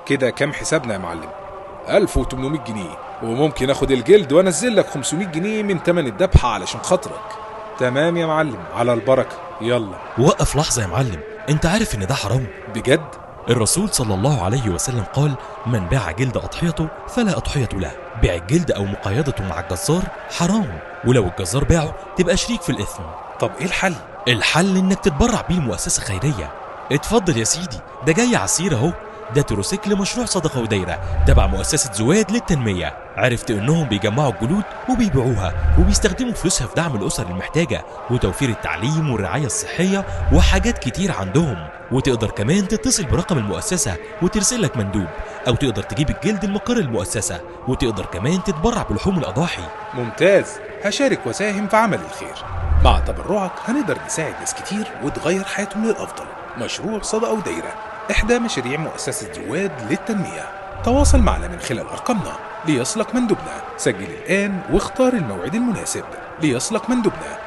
كده كام حسابنا يا معلم؟ 1800 جنيه، وممكن اخد الجلد وانزل لك 500 جنيه من تمن الذبحة علشان خاطرك. تمام يا معلم، على البركة. يلا. وقف لحظة يا معلم، انت عارف ان ده حرام؟ بجد؟ الرسول صلى الله عليه وسلم قال: من باع جلد أضحيته فلا أضحية له. بيع الجلد أو مقايضته مع الجزار حرام، ولو الجزار باعه تبقى شريك في الإثم. طب إيه الحل؟ الحل إنك تتبرع بيه لمؤسسة خيرية. اتفضل يا سيدي، ده جاي عسير أهو، ده تروسيكل مشروع صدقة ودايرة تبع مؤسسة زواد للتنمية. عرفت إنهم بيجمعوا الجلود وبيبيعوها وبيستخدموا فلوسها في دعم الأسر المحتاجة وتوفير التعليم والرعاية الصحية وحاجات كتير عندهم. وتقدر كمان تتصل برقم المؤسسة وترسل لك مندوب، أو تقدر تجيب الجلد لمقر المؤسسة، وتقدر كمان تتبرع بلحوم الأضاحي. ممتاز، هشارك وساهم في عمل الخير. مع تبرعك هنقدر نساعد ناس كتير وتغير حياتهم للأفضل. مشروع صدقة ودايرة، إحدى مشاريع مؤسسة زواد للتنمية. تواصل معنا من خلال أرقامنا ليصلك مندوبنا. سجل الآن واختار الموعد المناسب ليصلك مندوبنا.